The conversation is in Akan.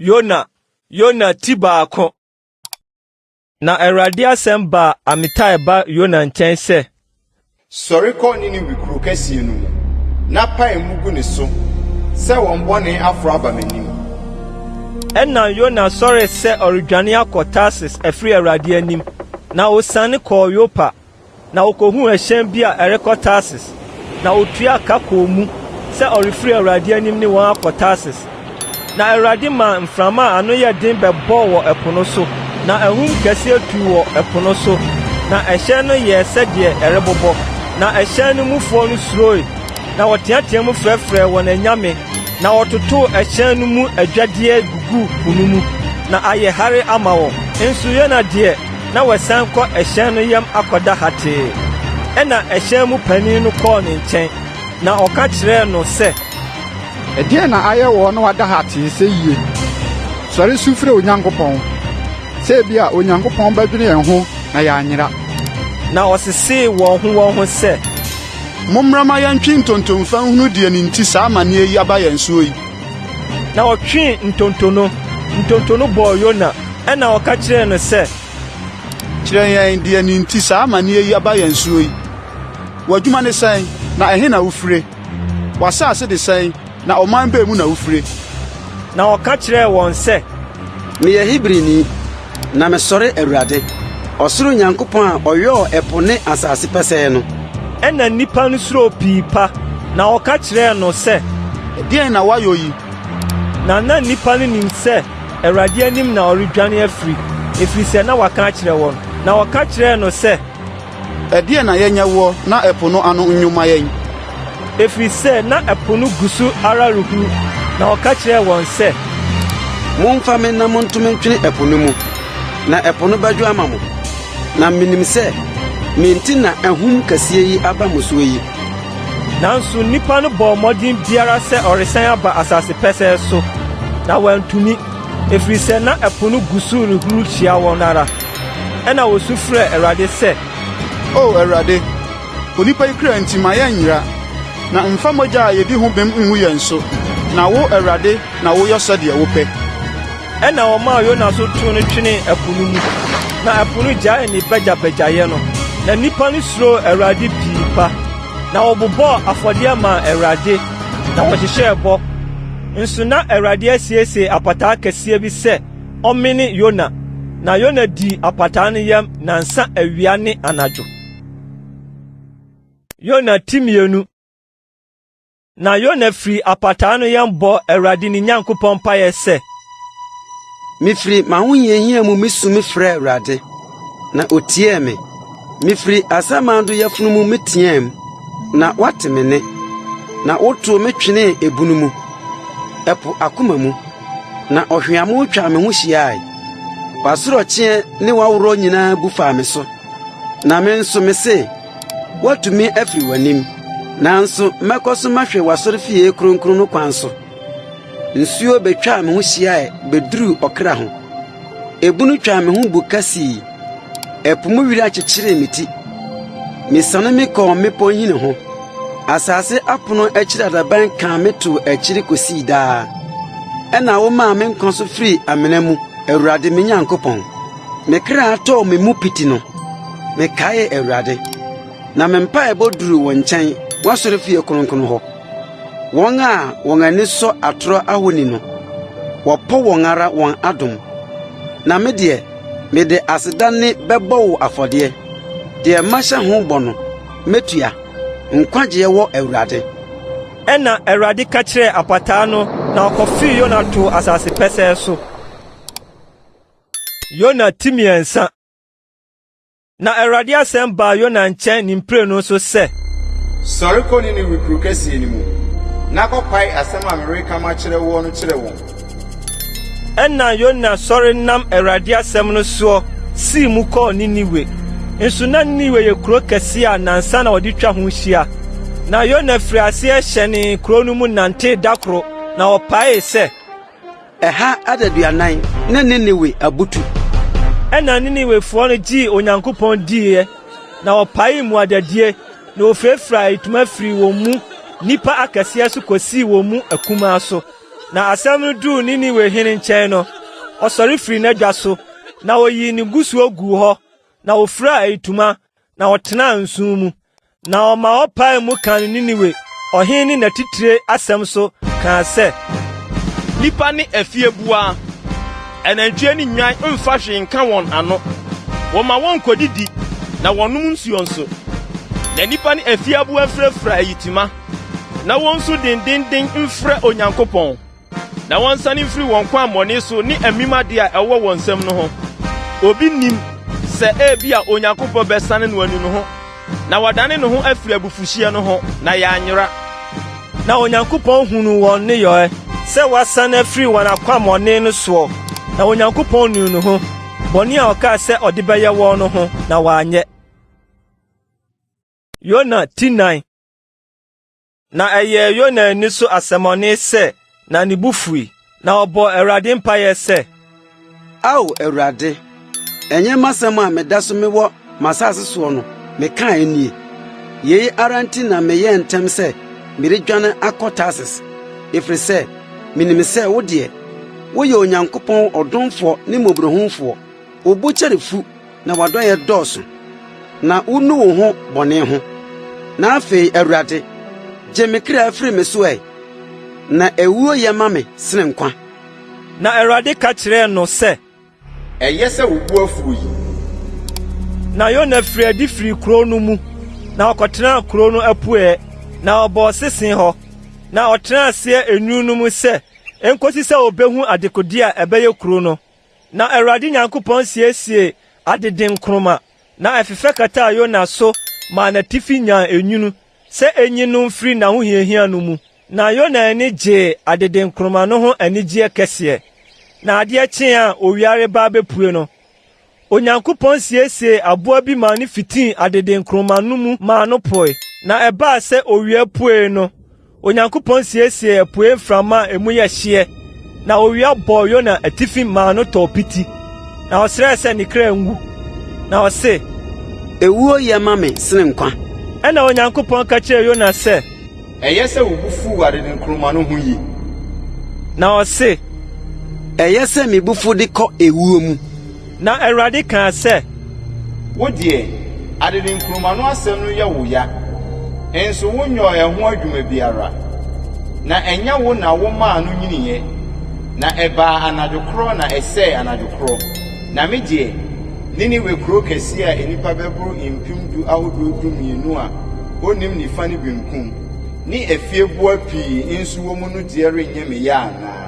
Yona, Yona ti baako. Na Awurade asɛm baa Amitai ba Yona nkyɛn sɛ. Sɔre kɔ Ninewe kuro kɛseɛ no mu, na pae mu gu ne so sɛ wɔn bɔne aforo aba m'anim. Ɛnna Yona sɔree sɛ ɔredwane akɔ Tarsis afiri Awurade anim, na osiane kɔɔ Yopa. Na okohuu hyɛn bi a ɛrekɔ Tarsis, na otuaa ka kɔɔ mu sɛ ɔrefiri Awurade anim ne wɔn akɔ Tarsis. Na Awurade maa mframa a ano yɛ den bɛbɔɔ wɔ ɛpo no so, na ahum kɛseɛ tuu wɔ ɛpo no so, na ɛhyɛn no yɛɛ sɛ deɛ ɛrebobɔ. Na ɛhyɛn no mufoɔ no suroe, na wɔteateaam frɛfrɛɛ wɔn anyame, na wɔtotoo ɛhyɛn no mu adwadeɛ guguu po no mu, na ayɛ hare ama wɔn. Nso Yona deɛ, na wasian kɔ ɛhyɛn no yam akɔda hatee. Ɛnna ɛhyɛn mu panin no kɔɔ ne nkyɛn, na ɔka kyerɛɛ no sɛ, Ɛdeɛn na ayɛ woɔ na woada hatee seyie? Sɔre su frɛ wo Nyankopɔn, sɛ ebia Onyankopɔn bɛdwene yɛn ho na yɛanyera. Na wɔsesee wɔn ho wɔn ho sɛ, Mommra mma yɛntwe ntonto mfa nhunu deɛ ne nti saa amaneɛ yi aba yɛn soɔ yi. Na wɔtwee ntonto no, ntonto no bɔɔ Yona. Ɛnna wɔka kyerɛɛ no sɛ, Kyerɛ yɛn deɛ ne nti saa amanneɛ yi aba yɛn soɔ yi. W'adwuma ne sɛn, na ɛhe na wofire? W'asase de sɛn, na ɔman bɛn mu na wofire? Na ɔka kyerɛɛ wɔn sɛ, Meyɛ Hebrini, na mesɔre Awurade, ɔsoro Nyankopɔn a ɔyɔɔ ɛpo ne asase pɛsɛɛ no. Ɛnna nnipa no suroo pii pa, na wɔka kyerɛɛ no sɛ, Ɛdeɛn na woayɔ yi? Na na nnipa no nim sɛ Awurade anim na ɔredwane afiri, ɛfiri sɛ na waka akyerɛ wɔn. Na wɔka kyerɛɛ no sɛ. Ɛdeɛn na yɛnyɛ woɔ na ɛpo no ano nnwo mma yɛn? Ɛfiri sɛ na ɛpo no gu so ara rehuru. Na ɔka kyerɛɛ wɔn sɛ. Momfa me na monto me ntwene ɛpo no mu, na ɛpo no bɛdwo ama mo. Na menim sɛ me nti na ahum kɛseɛ yi aba mo soɔ yi. Nanso nnipa no bɔɔ mmɔden biara sɛ ɔresan aba asase pɛsɛɛ so, na wɔantumi, ɛfiri sɛ na ɛpo no gu so rehuru hyia wɔn ara. Ɛnna wɔsu frɛɛ Awurade sɛ. O Awurade, onipa yi kra nti ma yɛnnyera, na mfa mogya a yedi ho bem ngu yɛn so, na wo, Awurade, na woyɔ sɛdeɛ wopɛ. Ɛnna wɔmaa Yona so too no twenee ɛpo no mu, na ɛpo no gyaee ne bagyabagyayɛ no. Na nnipa no suroo Awurade pii pa, na wɔbobɔɔ afɔdeɛ maa Awurade, na wɔhyehyɛɛ bɔ. Nso na Awurade asiesie apataa kɛseɛ bi sɛ ɔmmene Yona, na Yona dii apataa no yam nnansa awia ne anadwo. Yona ti mmienu. Na Yona firii apataa no yam bɔɔ Awurade ne Nyankopɔn mpaeɛ sɛ, Mifiri m'ahohiahia mu misu mefrɛɛ Awurade, na otiee me. Mifiri asamando yafunu mu meteɛɛm, na woate me nne. Na wotoo me twenee ebun mu, ɛpo akoma mu, na ɔhweamo twaa me ho hyiae. W'asorɔkyeɛ ne w'aworɔ nyinaa bu faa me so. Na me nso mise, Woatu me afiri w'anim, nanso mɛkɔ so mahwɛ w'asɔrefie kronkron no kwan so. Nsuo betwaa me ho hyiae beduruu ɔkra ho. Ebunu twaa me ho buka sii. Ɛpo mu wira kyekyeree me ti. Mesiane mekɔɔ mmepɔ nhini ho. Asase apono akyiri adaban kaa me too akyiri kosii daa. Ɛnna womaa me nkwa so firii amena mu, Awurade me Nyankopɔn. Me kra tɔɔ me mu piti no, mekaee Awurade, na me mpaebɔ duruu wo nkyɛn, w'asɔrefie kronkron hɔ. Wɔn a wɔn ani sɔ atoro ahoni no, wɔpo wɔn ara wɔn adom. Na me deɛ, mede aseda nne bɛbɔ wo afɔdeɛ; deɛ mahyɛ ho bɔ no, metua. Nkwagyeɛ wɔ Awurade. Ɛnna Awurade ka kyerɛɛ apataa no na ɔkɔfee Yona too asase pɛsɛɛ so. Yona ti mmiɛnsa. Na Awurade asɛm baa Yona nkyɛn ne mprenu so sɛ, Sɔre kɔ Ninewe kuro kɛseɛ no mu, na kɔpae asɛm a mereka makyerɛ woɔ no kyerɛ wɔn. Ɛnna Yona sɔre nam Awurade asɛm no soɔ sii mu kɔɔ Ninewe. Nso na Ninewe yɛ kuro kɛseɛ a nnansa na wɔde twa ho hyia. Na Yona firii aseɛ hyɛnee kuro no mu nantee da koro, na ɔpaee sɛ. Ɛha adaduanan na Ninewe abutu. Ɛnna Ninewefoɔ no gyee Onyankopɔn diiɛ, na wɔpaee mmuadadie, na wɔfirafiraa ayitoma firii wɔn mu nnipa akɛseɛ so kɔsii wɔn mu akumaa so. Na asɛm no duu Ninewe hene nkyɛn no, ɔsɔre firii n'adwa so, na oyii ne nguguso guu hɔ, na ofuraa ayitoma, na ɔtenaa nsõ mu. Na ɔma wɔpaee mu kaa no Ninewe ɔhene ne n'atitire asɛm so kaa sɛ, Nnipa ne afieboa, anantwie ne nnwan mfa hwee nka wɔn ano. Wɔmma wɔnkodidi na wɔnnom nsuo nso. Na nnipa ne afieboa mfurafura ayitoma, na wonsu dendeenden mfrɛ Onyankopɔn. Na wɔnsane mfiri wɔn kwammɔne so ne amim ade a ɛwɔ wɔn nsam no ho. Obi nnim sɛ ebia Onyankopɔn bɛsane no anu ne ho, na wadane ne ho afiri abufuhyeɛ no ho, na yɛanyera. Na Onyankopɔn hunuu wɔn nneyɔɛ, sɛ wɔasane afiri wɔn akwammɔne no soɔ, na Onyankopɔn nuu ne ho, bɔne a ɔkaa sɛ ɔde bɛyɛ wɔn no ho, na wanyɛ. Yona ti nan. Na ɛyɛɛ Yona ani so asɛmmɔne sɛ, na ne bo fui, na ɔbɔɔ Awurade mpaeɛ sɛ, Ao Awurade, ɛnyɛ m'asɛm a meda so mewɔ m'asase soɔ no mekaeɛ nie? Yei ara nti na meyɛɛ ntɛm sɛ meredwane akɔ Tarsis, ɛfiri sɛ menim sɛ wo deɛ, woyɛ Onyankopɔn ɔdomfoɔ ne mmɔborɔhunufoɔ, wo bo kyɛre fu na w'adɔeɛ dɔɔso, na wunnu wo ho bɔne ho. Na afei, Awurade, gye me kra firi me so ɛ, na ewuo yɛ ma me sene nkwa. Na Awurade ka kyerɛɛ no sɛ, Ɛyɛ sɛ wo bo afuo yi. Na Yona firii adi firii kurow no mu, na ɔkɔtenaa kurow no apueɛ, na ɔbɔɔ sese hɔ. Na ɔtenaa aseɛ enwunu no mu sɛ enkosi sɛ obehu dekode a ɛbɛyɛ kurow no. Na Awurade Nyankopɔn siesiee adedenkroma, na ɛfefɛ kataa Yona so maa n'atifi nyaa enwunu sɛ enyi no mfiri n'ahohiahia no mu. Na Yona ani gyee adedenkroma no ho anigyeɛ kɛseɛ. Na adeɛ kyee a owia reba abɛpue no, Onyankopɔn siesiee aboa bi maa no fitii adedenkroma no mu maa no poe. Na ɛbaa sɛ owia puee no, Onyankopɔn siesiee apuei mframa a emu yɛ hyeɛ, na owia bɔɔ Yona atifi maa no tɔɔ piti. Na ɔsrɛɛ sɛ ne kra nwu. Na ɔse, Ewuo yɛ ma me sene nkwa. Ɛnna Onyankopɔn ka kyerɛɛ Yona sɛ, Ɛyɛ sɛ wo bo fuw adedenkroma no ho yi? Na ɔse, Ɛyɛ sɛ me bo fu de kɔ ewuo mu. Na Awurade kaa sɛ. Wo deɛ, adedenkuruma no asɛm no yɛ wo ya, nso wonyɔɔ ɛho adwuma biara, na ɛnyɛ wo na womaa no nyiniiɛ, na ɛbaa anadwo korɔ na ɛsɛee anadwo korɔ. Na me deɛ, Ninewe kuro kɛseɛ a nnipa bɛboro 10,000 ahodoɔ 12 a wɔnnim nifa ne benkum, ne afieboa pii nso wɔ mu no deɛ renyɛ me ya anaa?